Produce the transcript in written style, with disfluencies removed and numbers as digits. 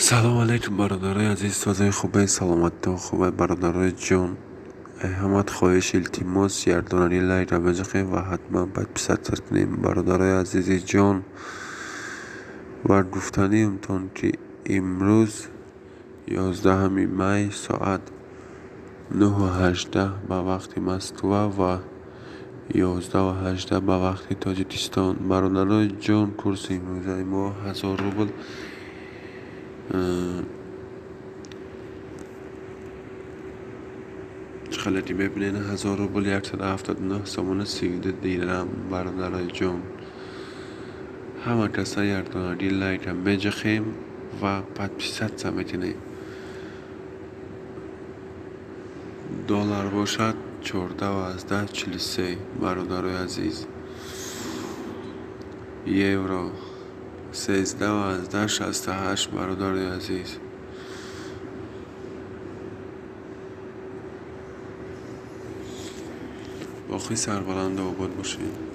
Салом алейкум, бародарои азиз, созои хубе, саломатитон хубе, бародарои ҷон. Ҳамат хоҳиш, илтимос, ярдонари лайкра бизахем ва ҳатман подписаться кунем, бародарои азизи ҷон. Ва гуфтаниамтон, ки имрӯз 11 май соат 9:18 ба вақти Москва ва 11:18 ба вақти Тоҷикистон. Бародарои ҷон, курси имрӯзаи мо 1000 рубл чӣ хеле ки мебинед, 1000 рубл 179 сомона 32 дирам. Бародарои ҷон, ҳама каса ярдонаги лайка меҷахем ва подписаться мекунем. Доллар бошад 14,43, бародарои азиз. Евро 13,68, бародарои азиз. Боқӣ сарбаланду обод бошед.